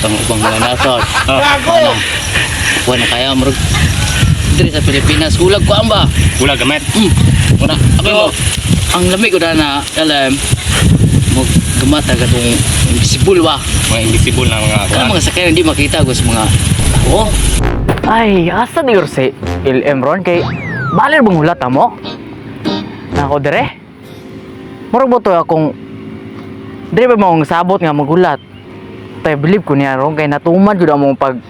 Ang ubang mga nasod. Gago! Wala na kaya murag diri sa Pilipinas ulag ko ba? Wala gamit. Wala. Ako ang lamig ko na alam mo gumata ka tong invisible ba? Mga invisible na mga Kanang mga sakyan hindi makita ko sa mga tao. Ay, asa di si LM ron kay baler bang hulat amo? Nako dire. Murag mo to akong dire ba mong sabot nga magulat. Tay believe ko niya ron kay natuman jud among pag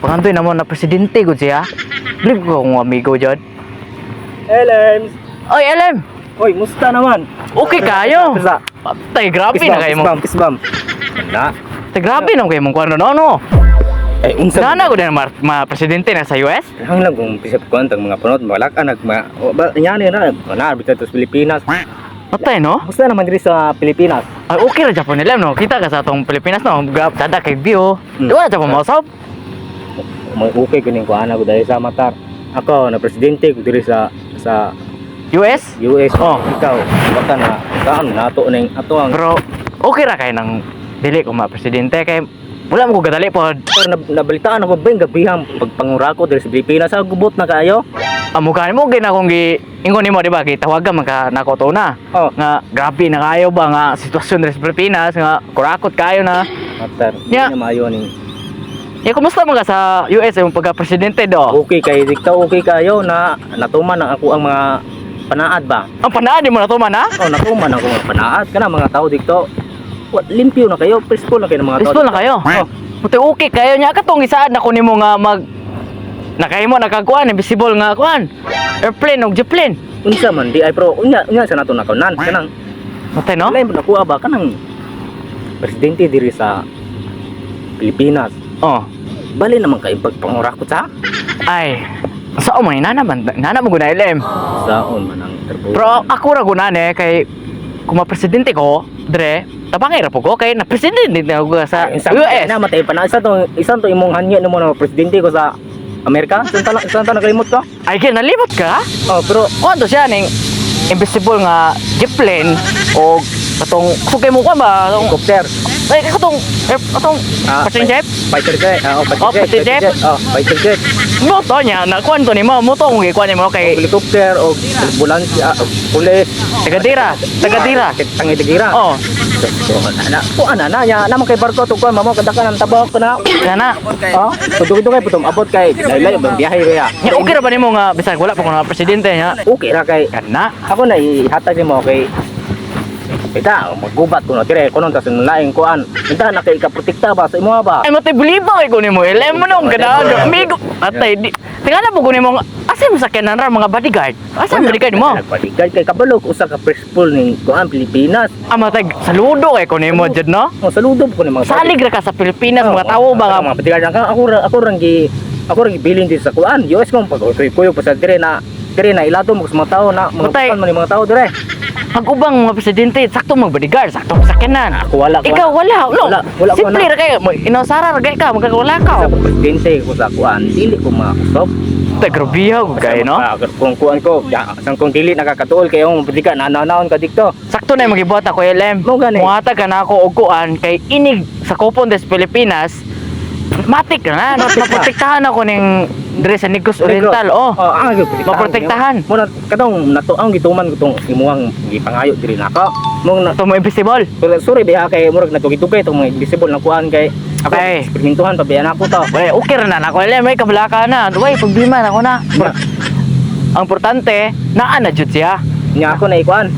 pangandoy namo na presidente gud siya. Believe ko akong amigo jud. LMs! Oy LM, Oy, musta naman? okay kayo. Pisa. Tay grabe na kayo mo. Peace bomb, Na. Tay grabe na kayo mong kuno no no. Eh, unsa Nana ko din ma presidente na sa US. Hang lang kung pisap ko ang mga panot, malak anak ma. O, ba, nyani na, na arbitra sa Pilipinas. Patay no? Musta naman diri sa Pilipinas? Ay, okay ra Japon nila no. Kita ka sa atong Pilipinas no. Grab tada kay view. Di wala Japon mausap. May okay kuning ko ana ko dahil sa matar. Ako na presidente ko diri sa sa US? US. Oh. Ikaw, baka na kaan nato ning ato ang Pero okay ra kay nang dili ko ma presidente kay wala mo ko gadali pod. pero nabalitaan ako ba yung gabihang pagpangurako diri sa Pilipinas sa gubot na kayo. Amo ka mo gina kung gi ingon nimo di ba gitawagan man ka nako to na. Oh. Nga grabe na kayo ba nga sitwasyon diri sa Pilipinas nga kurakot kayo na. Matar, Yeah. yeah. Na maayo ning Ya kumusta man ka sa US yung pagka presidente do? Okay kay dikta, okay kayo na natuman ang ako ang mga panaad ba. Ang panaan di mo na tuman ha? Oh, natuman ako mga panaad kana mga tao dikto. What limpyo na kayo, peaceful na kayo ng mga tao. Peaceful na kayo. Oh, Puti okay kayo niya katong isaad na kunin mo nga mag nakahimo nakakuan invisible nga kuan. Airplane og jeplane. Unsa man di ay pro unya unya sa nato nakaunan kanang Patay no? lain nakuha ba kanang presidente diri sa Pilipinas. Oh. Bali naman kay pagpangurakot sa Ay. Sa man nana man nana mo guna LM. saon man ang trabaho. Pero ako ra guna ne kay kung ma-presidente ko, dre, tabangay ra po ko kay na presidente na ako sa Ay, US. Na matay pa na isa to imong hanyo nimo na presidente ko sa Amerika. Saan ta nakalimot ko? Ay kay nalimot ka? Oh, pero Kuan to siya ning invisible nga jeplane o katong sukay mo kuan ba? Katong helicopter. ay katong air, katong Ah, fighter jet. Fighter jet. Ah, oh, fighter Oh, jet. fighter jet. Oh, fighter jet. Mo to niya na kuan to nimo, mo to kung gikuan nimo kay Helicopter o ambulansya, o pulis. tagadira, tagadira. Tangidigira. Oh, Na, ko ana na nya namo kay barko to ko mamo kadaka ng tabok ko na. na. Oh, tudog kay putom abot kay laylay bang biyahe kaya. Nya okay ra ba nimo nga bisag wala pa ko na presidente nya? Okay ra kay Kana. ako na ihatag nimo kay Ita, maggubat ko na dire kuno ta laing kuan. Ita na kay ikaprotekta ba sa imo ba? Ay matay buliba kay ko nimo. LM mo nung ganahan amigo. Atay di. Tingala mo ko nimo nga asa mo sakyanan ra mga bodyguard? Asa ang bodyguard mo? Bodyguard kay kabalo usa ka peaceful ning kuan Pilipinas. Ah, matay saludo kay ko nimo jud no. Oh, saludo ko ni mga Salig ra ka sa Pilipinas mga tawo ba nga mga bodyguard ka ako ra gibilin dito sa kuan. US ko pag kuyo pa sa dire na ilato mo sa mga tao na mga Patay. kuan man ni mga tao dire. Pag ubang mga presidente sakto mag bodyguard, sakto sakyanan. Ako wala ko. Ikaw wala, no. Wala ko Simple na. ra kayo, inasara ra kay ka, magkawala ka. Sa presidente ko sa kuan, dili ko makusop. Tay grabe ko kay no. Kung kuan ko, ya, sang kung dili nakakatuol kay ang bodyguard nananaon ka dito. Sakto na yung magibuhat ako LM. Mo gani. Muhatag ka na ako og kuan kay inig sa Kopon des Pilipinas. Matik na, no? Maprotektahan ako ning dire sa Negros Oriental. Oh. Oh, ang giprotektahan. Maprotektahan. Mo na katong nato ang gituman ko tong imuhang gipangayo diri nako. Mo na Ito mo invisible. pero sorry biha kay murag natugitugay tong mga invisible na kuan kay ako Ay. eksperimentuhan pa biya nako to. Wala, okay ra na nako LM, may kabalaka na. Duway problema na ako na. Ang importante, naa na jud siya. Nya ako na ikuan.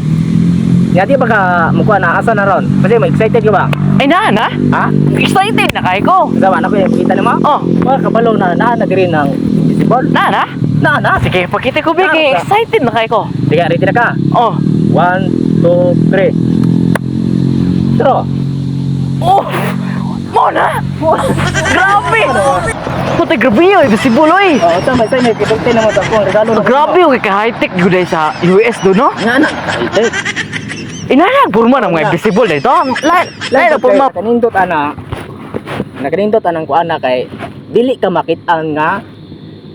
Nya di ba ka mukuan na asa na ron? Kasi may excited ka ba? Ay naa na. Ha? Excited na kay ko. Sa ba nako yung kita nimo? Oh, Mga kabalo na naa na diri ng invisible. naa na. Naa na. Sige, pakita ko bigay. Naa ka. Excited na kay ko. Sige, ready na ka. Oh. 1 2 3. Tro. Oh! Mo na! Grabe! Puta, grabe yun. Invisible, oy! Oh, tama say may kisulti na mo sa akong regalo. Oh, grabe yung kay high-tech gud ay sa US do, no? Nga na. High-tech. Inana, purma ng mga invisible dito. Lain, lain na purma. Kanindot ana. Nakanindot anang kuan na kay dili ka makit-an nga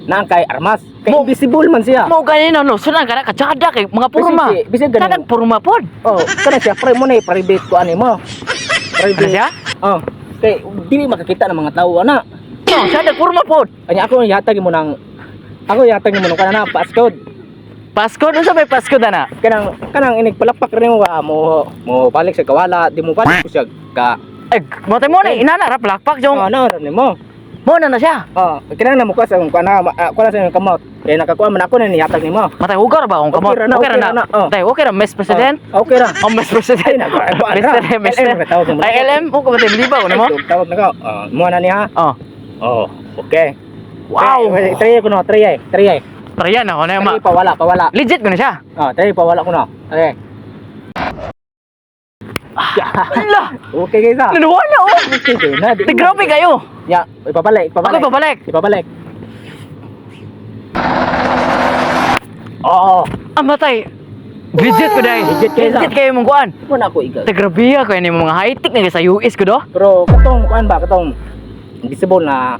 na ang kay armas. Kay invisible man siya. Mo ganina no, sunan ka na katsada kay mga purma. Bisig ganun. Kanang purma pod. Oh, kana siya pre mo na private kuan mo. Private. Ano siya? Oh. Kay dili makakita ng mga tao ana. No, siya nagpurma pod. Kanya ako ihatag mo ng kanana passcode. Pasko, unsa may Pasko na? Kanang inig palakpak rin mo ba mo mo balik sa kawala, di mo balik ko siya ka. Ay, matay mo na, inana ra palakpak jong. Oh, ano rin mo? Mo na na siya. Oh, kinahanglan na mo kuha sa akong kuha na, kuha na sa imong kamot. Kay nakakuha man ako na nihatag nimo. Matay hugar ba akong kamot? Okay ra na, Okay ra okay na. ra na, oh. Matay, okay ra, Miss President. Oh, okay ra. Oh, Miss President. Ay, nako, ay, kuha ra. Mr. Mr. LM, tawag mo. Ay, LM, oh, kumatay bilibaw nimo. Ay, tawag na ko. Oh, mo na niya. Oh. Oh, okay. Wow. Try, try ko no, try ay, try ay. Try na ko na ma. Try pawala, pawala. Legit ko na siya. Oh, try pawala ko no. Okay. Ala, Okay guys ah. nanuwala oh. Okay kayo na. Te, grabe kayo. Ya, ipabalik, Ako ipabalik. ipabalik. Ipabalik. Oo. Ah, matay. Legit ko dahil. Legit kayo Legit kayo mong kuan. Mo na ako igal. Te, grabe ah, kayo ni mga high-tech na sa US ko do. Pero katong kuan ba katong invisible na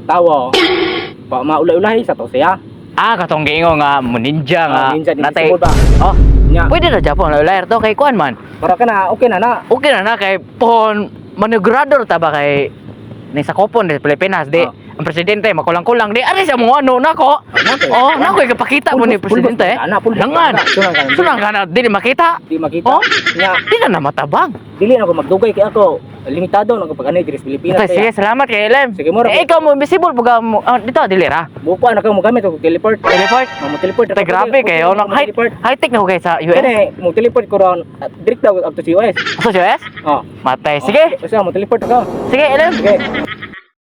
tawo pa maulay-ulay sa to siya. Ah, katong giingo nga mo ninja nga. Ah, ninja, natay. invisible ba? Oh, Nya, pwede na Japon layar to kay kuan man. para ka na okay na na. Okay na na kay pohon manugrador ta ba kay ni sa kopon di Pilipinas di Ah. ang presidente makulang-kulang di ari sa mga ano nako. Oh, nako ikapakita mo ni Pulbos, pulbos, presidente. ana, pulbos, Langan. ana, sunang ka na. Sunang ka na dili makita. Di makita. Oh? Nya, Di na na matabang. dili na ako magdugay kay ako. Limitado na ako pag anay diri sa Pilipinas. Tay, sige, salamat kay LM. Sige, mura. Eh, ikaw mo invisible buga mo ah, dito dili ra. Buko na ka mo gamit og teleport. Teleport. Mo teleport. Tay, grabe kayo. Mo High, teleport. high tech na ko kay sa US. Kene mo teleport ko ron direct daw up to US. Sa US? Oh. Matay. Sige. Basta mo teleport ako. Sige, LM. Sige.